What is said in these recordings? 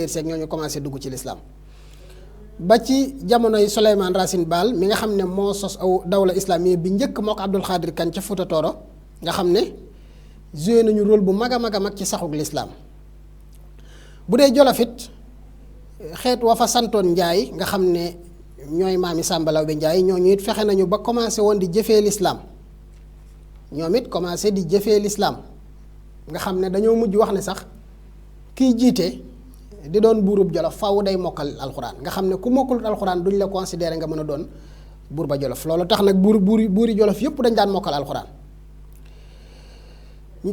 seeg ñooñu commencé dugg ci lislaam ba ci jamonoy Souleymane Racine Baal mi nga xam ne moo sos aw dawla islamique bi njëkk moo ko Abdul Xaadir Kan ca Fuuta Tooro nga xam ne joué nañu rôle bu mag a mag a mag ci saxug lislaam bu dee Jolof it xeet wa fa santoon Njaay nga xam ne ñooy maami Sàmba Lawbe Njaay ñooñu it fexe nañu ba commencé woon di jëfee lislaam ñoom it commencé di jëfee lislaam nga xam ne dañoo mujj wax ne sax kiy jiite di doon buurub Jolof faaw day mokkal alxuraan nga xam ne ku mokkalut alxuraan duñ la considéré nga mën a doon buur ba Jolof loolu tax nag buuri Jolof yëpp dañ daan mokkal alxuraan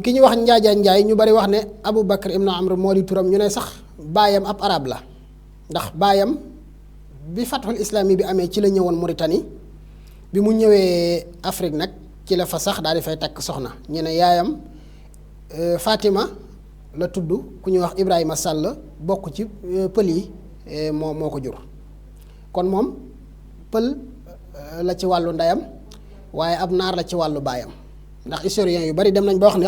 ki ñuy wax Njaajaan Njaay ñu bari wax ne Abu Bakr ibnu Amr moo di turam ñu ne sax baayam ab arab la ndax baayam bi fathul islami bi amee ci la ñëwoon Mauritanie bi mu ñëwee Afrique nag ci la fa sax daal di fay takk soxna ñu ne yaayam Fatima la tudd ku ñuy wax Ibrahima Sall bokk ci pël yi moo ko jur kon moom pël la ci wàllu ndeyam waaye ab naar la ci wàllu baayam ndax historiens yu bari dem nañ ba wax ne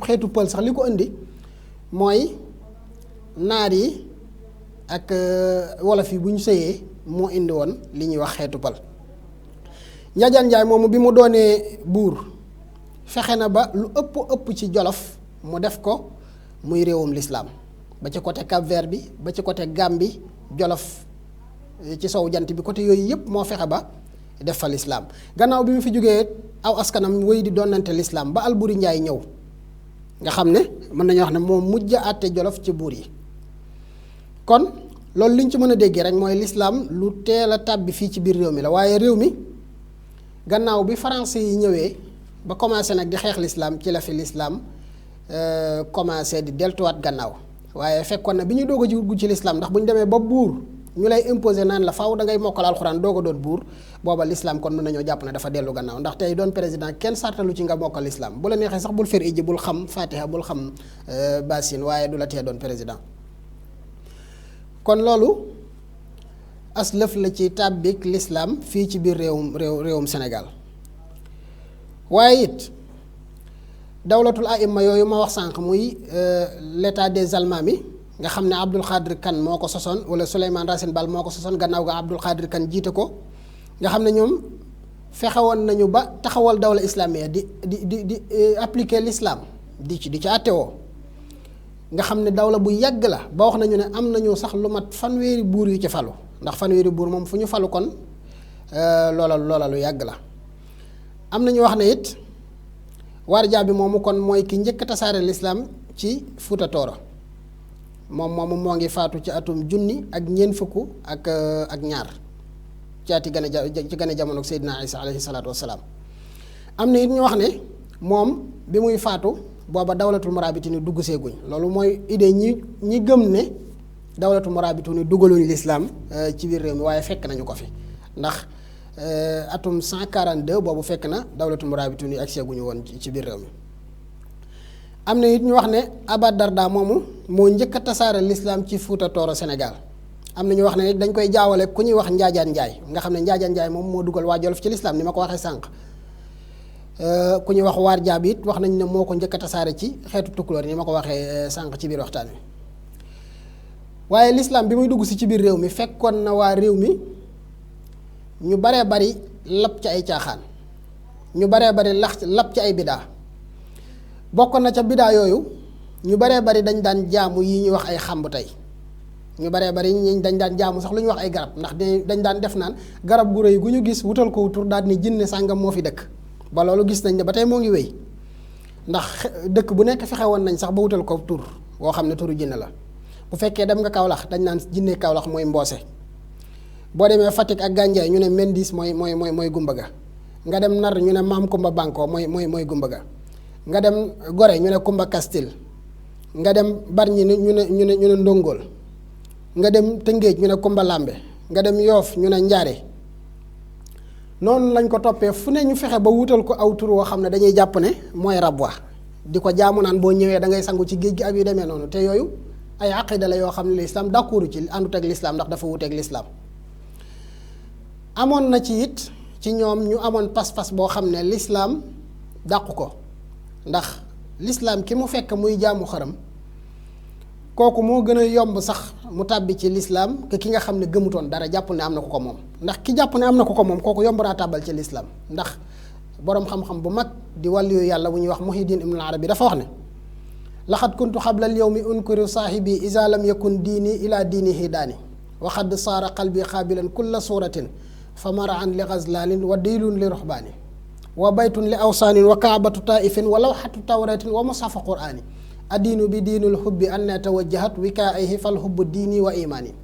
xeetu pël sax li ko indi mooy naar yi ak wolof yi bu ñu sëyee moo indi woon li ñuy wax xeetu pël Njaajaan Njaay moomu bi mu doonee buur fexe na ba lu ëpp ci Jolof mu def ko muy réewum lislaam ba ci côté Cap-Vert bi ba ci côté Gambie Jolof ci sowu jant bi côté yooyu yëpp moo fexe ba def fa lislaam gannaaw bi mu fi jógee aw askanam wéy di doonante lislaam ba Alburi Njaay ñëw nga xam ne mën nañu wax ne moom mujj a àtte Jolof ci buur yi kon loolu li ñu ci mën a déggee rek mooy lislaam lu teel a tàbbi fii ci biir réew mi la waaye réew mi gannaaw bi français yi ñëwee ba commencé nag di xeex lislaam ci la fi lislaam commencé di deltuwaat gannaaw waaye fekkoon na bi ñu doog a dugg ci lislaam ndax bu ñu demee ba buur ñu lay imposer naan la faaw da ngay mokkal alxuraan doog a doon buur booba lislaam kon mën nañoo jàpp ne dafa dellu gannaaw ndax tey doon président kenn sartalu ci nga mokkal lislaam bu la neexee sax bul fer ijji bul xam fatiha bul xam basin waaye du la tee doon président kon loolu as lëf la ci tàbbik lislaam fii ci biir réewum Sénégal waaye it dawlatul aïmma yooyu ma wax sànq muy l'état des Almaami nga xam ne Abdul Xaadir Kan moo ko sosoon wala Souleymane Racine Baal moo ko sosoon gannaaw ga Abdul Xaadir Kan jiite ko nga xam ne ñoom fexewoon nañu ba taxawal dawla islamiya di appliquer l'islam di ci àttewoo nga xam ne dawla bu yàgg la ba wax nañu ne am nañu sax lu mat fanweeri buur yu ci falu ndax fanweeri buur moom fu ñu falu kon loola lu yàgg la am nañu wax ne it Warjaa bi moomu kon mooy ki njëkk tasaare lislaam ci Fuuta Tooro moom moomu moo ngi faatu ci atum junni ak ñeent fukk ak ñaar caati gane jamono ak Seydina Isa alayhi salaatu wassalaam am na it ñu wax ne moom bi muy faatu booba dawlatul murabitini dugg seeguñ loolu mooy idée ñi gëm ne dawlatul murabitini duggaluñu lislaam ci biir réew mi waaye fekk nañu ko fi ndax atum 142 boobu fekk na dawlatul murabituni ak seeguñu woon ci biir réew mi am na it ñu wax ne Aba Darda moomu moo njëkk a tasaare lislaam ci Fuuta Tooro Sénégal am na ñu wax ne dañ koy jaawale ku ñuy wax Njaajaan Njaay nga xam ne Njaajaan Njaay moom moo dugal waa Jolof ci lislaam ni ma ko waxee sànq ku ñuy wax Warjaa bi it wax nañ ne moo ko njëkk a tasaare ci xeetu tukkuloor ni ma ko waxee sànq ci biir waxtaan wi waaye lislaam bi muy dugg si ci biir réew mi fekkoon na waa réew mi ñu baree bari lap ci ay caaxaan ñu baree bari lap ci ay bidaa bokk na ca bidaa yooyu ñu baree bari dañ daan jaamu yi ñuy wax ay xamb tey ñu baree bari dañ daan jaamu sax lu ñuy wax ay garab ndax dañ daan def naan garab gu rëy gu ñu gis wutal ko tur daal ni jinne sàngam moo fi dëkk ba loolu gis nañ ne ba tey moo ngi wéy ndax dëkk bu nekk fexe woon nañ sax ba wutal ko tur woo xam ne turu jinne la bu fekkee dem nga Kaolack dañ naan jinne Kaolack mooy mboose boo demee Fatick ak Gandiaye ñu ne Mendis mooy gumba ga nga dem Nar ñu ne Maam Kumba Banko mooy gumba ga nga dem Gorée ñu ne Kumba Kastil nga dem Bargny ñu ne Ndongol nga dem Tëngéej ñu ne Kumba Lambe nga dem Yoof ñu ne Njaare noonu lañ ko toppee fu ne ñu fexe ba wutal ko aw tur woo xam ne dañuy jàpp ne mooy rab wa di ko jaamu naan boo ñëwee da ngay sangu ci géej gi ak yu demee noonu te yooyu ay aqida la yoo xam ne lislaam d'accord ci àndut ak lislaam ndax dafa wuteeg lislaam amoon na ci it ci ñoom ñu amoon pas-pas boo xam ne lislaam dàqu ko ndax lislaam ki mu fekk muy jaamu xaram kooku moo gën a yomb sax mu tàbbi ci lislaam que ki nga xam ne gëmutoon dara jàpp ne am na ku ko moom ndax ki jàpp ne am na ku ko moom kooku yomb naa tàbbal ci lislaam ndax boroom xam-xam bu mag di wàlliyu yàlla bu ñuy wax Muhyiddin Ibn Arabi dafa wax ne laxad kuntu xabla al yawmi unkuru saahibi isa lam yakun diini ila diinihi daani waxad saara qalbi xaabilan kulla suratin fa maraan li gazlaanin wa diilun li ruxbaani wa baytun li awsaanin wa kaabatu taaifin wa lawxatu tawratin wa musafa quraani addiinu bi diinul hubbi anna tawajjahat wikaaihi fal hubbu diini wa imaani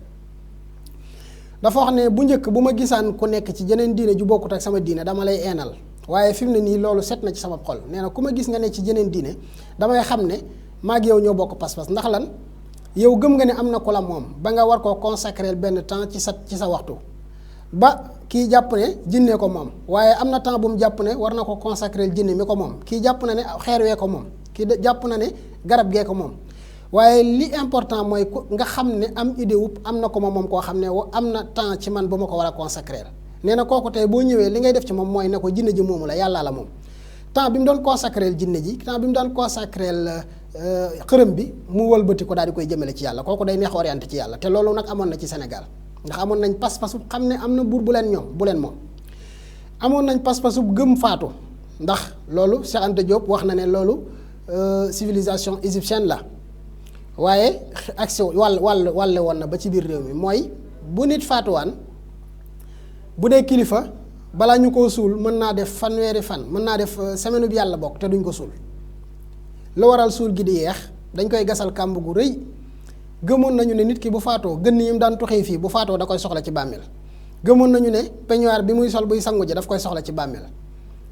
dafa wax ne bu njëkk bu ma gisaan ku nekk ci jeneen diine ju bokkut ak sama diine dama lay eenal waaye fi mu ne nii loolu set na ci sama xol nee na ku ma gis nga ne ci jeneen diine damay xam ne maag yow ñoo bokk pas-pas ndax lan yow gëm nga ne am na ku la moom ba nga war koo consacrer benn temps ci sa waxtu ba kii jàpp ne jinne ko moom waaye am na temps bu mu jàpp ne war na ko consacrer jinne mi ko moom kii jàpp na ne xeer wee ko moom kii jàpp na ne garab gee ko moom waaye li important mooy nga xam ne am idée wu am na ko ma moom koo xam ne am na temps ci man bu ma ko war a consacrer nee na kooku tey boo ñëwee li ngay def ci moom mooy ne ko jinne ji moomu la yàllaa la moom temps bi mu doon consacrer jinne ji temps bi mu doon consacrer xërëm bi mu wëlbati ko daal di koy jëmale ci yàlla kooku day neex orienté ci yàlla te loolu nag amoon na ci Sénégal ndax amoon nañ pas-pasu xam ne am na buur bu leen moom amoon nañ pas-pasu gëm faatu ndax loolu Cheikh Anta Diop wax na ne loolu civilisation égyptienne la waaye action wàlle woon na ba ci biir réew mi mooy bu nit faatuwaan bu dee kilifa balaa ñu koo suul mën naa def fanweeri fan mën naa def semaine bi yàlla bokk te duñ ko suul lu waral suul gi di yeex dañ koy gasal kàmb gu rëy gëmoon nañu ne nit ki bu faatoo gën yi mu daan toxee fii bu faatoo da koy soxla ci bàmmeel gëmoon nañu ne peignoir bi muy sol buy sangu ji daf koy soxla ci bàmmeel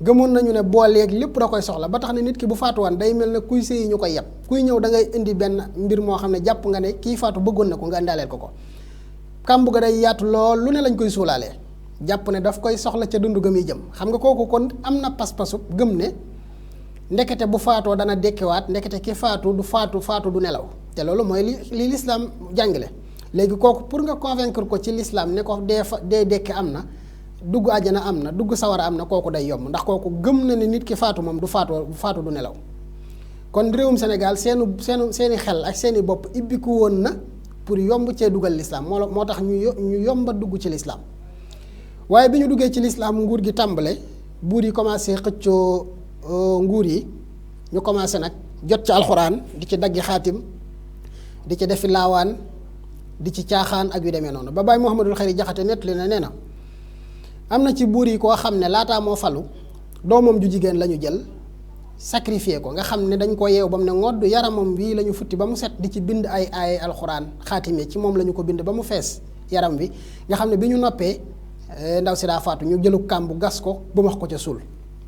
gëmoon nañu ne booleeg lépp da koy soxla ba tax ne nit ki bu faatuwaan day mel ne kuy sëyi ñu koy yeb kuy ñëw da ngay indi benn mbir moo xam ne jàpp nga ne kii faatu bëggoon na ko nga indaaleel ko kàmb ga day yaatu lool lu ne lañ koy suulaalee jàpp ne daf koy soxla ca dund ga muy jëm xam nga kooku kon am na pas-pasu gëm ne ndekete bu faatoo dana dekkiwaat ndekete ki faatu du nelaw te loolu mooy li lislaam jàngale léegi kooku pour nga convaincre ko ci lislaam ne ko dee dekki am na dugg àjjana am na dugg sawara am na kooku day yomb ndax kooku gëm na ne nit ki faatu moom du faatu du nelaw kon réewum Sénégal seeni xel ak seeni bopp ibbiku woon na pour yomb cee dugal lislaam moo tax ñu yomba dugg ci lislaam waaye bi ñu duggee ci lislaam nguur gi tàmbale buur yi commencé xëccoo nguur yi ñu commencé nag jot ci alxuraan di ci daggi xaatim di ci defi laawaan di ci caaxaan ak yu demee noonu ba Baay Muhammadul Xayri Jaxate nettali na nee na am na ci buur yi koo xam ne laataa moo falu doomam ju jigéen la ñu jël sacrifié ko nga xam ne dañ ko yeew ba mu ne ngodd yaramam bii la ñu futti ba mu set di ci bind ay alxuraan xaatime ci moom la ñu ko bind ba mu fees yaram wi nga xam ne bi ñu noppee ndaw si daa faatu ñu jëlu kàmbu gas ko bu max ko ca suul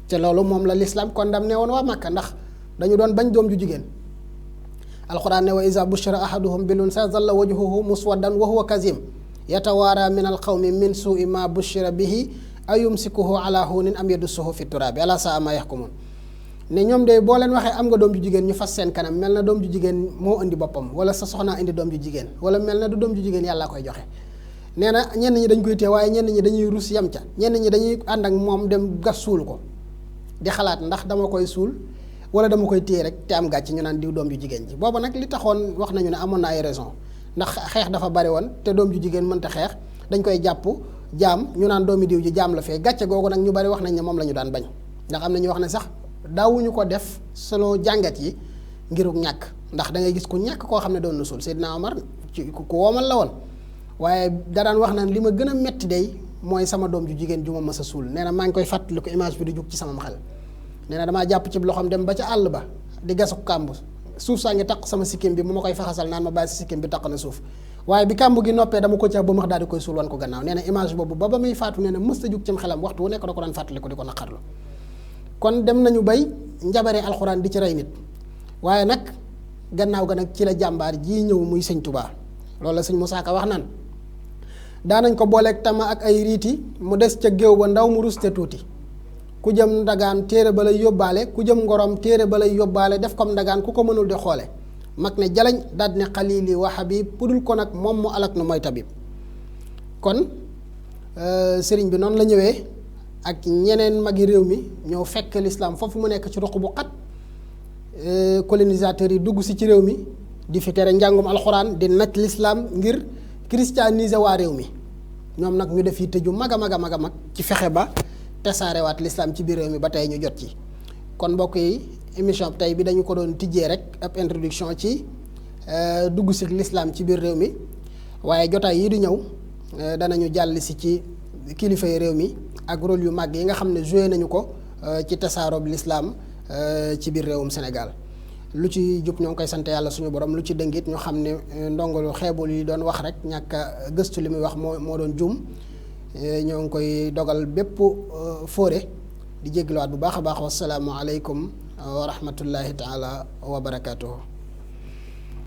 te loolu moom la lislaam condamné woon waa Makka ndax dañu doon bañ doom ju jigéen alxuraan ne wa iza bushira ahaduhum bil unsa zalla wajhuhu muswaddan wa huwa kazim yatawaara min alqawmi min suui ma bushira bihi ayumsikuhu ala hunin am yadussuhu fi turaabi ala saa ma yaxkumun ne ñoom de boo leen waxee am nga doom ju jigéen ñu fas seen kanam mel na doom ju jigéen moo indi boppam wala sa soxnaa indi doom ju jigéen wala mel na du doom ju jigéen yàllaa koy joxe nee na ñenn ñi dañ koy téye waaye ñenn ñi dañuy rus yam ca ñenn ñi dañuy ànd ak moom dem gas suul ko di xalaat ndax dama koy suul wala dama koy téye rek te am gàcc ñu naan diw doom ju jigéen ji booba nag li taxoon wax nañu ne amoon na ay raison ndax xeex dafa bari woon te doom ju jigéen mënta xeex dañ koy jàpp jaam ñu naan doomi diw ji jaam la fee gàcce googu nag ñu bari wax nañ ne moom la ñu daan bañ ndax am na ñu wax ne sax daawuñu ko def selon jàngat yi ngiruk ñàkk ndax da ngay gis ku ñàkk koo xam ne doon na suul Seydina Omar ci ku woomal la woon waaye da daan wax naan li ma gën a metti day mooy sama doom ju jigéen ju ma mës a suul nee na maa ngi koy fàttali ko image bi di jug ci sama xel nee na damaa jàpp ci loxoom dem ba ca àll ba di gasu kàmb suuf saa ngi taq sama sikkim bi mu ma koy faxasal naan ma bàyyi si sikkim bi taq na suuf waaye bi kàmb gi noppee dama ko ca ba max daal di koy suul wan ko gannaaw nee na image boobu ba muy faatu nee na mës a jug cim xelam waxtu wu nekk da ko daan fàttali ko di ko naqarlu kon dem nañu bay njabaree alxuraan di ci rey nit waaye nag gannaaw ga nag ci la jàmbaar jii ñëw muy sëñ Tubaa loolu la sëñ Musaa Ka wax naan daanañ ko booleeg tama ak ay riiti mu des ca géew ba ndaw mu ruste tuuti ku jëm ndagaan téere ba lay yóbbaale ku jëm ngorom téere ba lay yóbbaale def comme ndagaan ku ko mënul di xoole mag ne jalañ daal ne xalili wa habib pudul ko nag moom mu alak na mooy tabib kon sëriñ bi noonu la ñëwee ak ñeneen magi réew mi ñëw fekk lislaam foofu mu nekk ci ruq bu xat colonisateurs yi dugg si ci réew mi di fi tere njàngum alxuraan di naj lislaam ngir christianiser waa réew mi ñoom nag ñu def yitte ju mag a mag a mag a mag ci fexe ba tasaarewaat lislaam ci biir réew mi ba tey ñu jot ci. kon mbokk yi émission tey bi dañu ko doon tijjee rek ab introduction ci dugg si lislaam ci biir réew mi waaye jotaay yi di ñëw danañu jàll si ci kilifa yi réew mi ak rôle yu mag yi nga xam ne joué nañu ko ci tasaaroob lislaam ci biir réewum Sénégal. lu ci jub ñoo ngi koy sant yàlla suñu borom lu ci dëngit ñu xam ne ndongolu xeebul yi doon wax rek ñàkk a gëstu li muy wax moo doon juum ñoo ngi koy dogal bépp fóore di jégaluwaat bu baax a baax wasalaamu aleykum wa rahmatullahi taala wa barakaatuhu.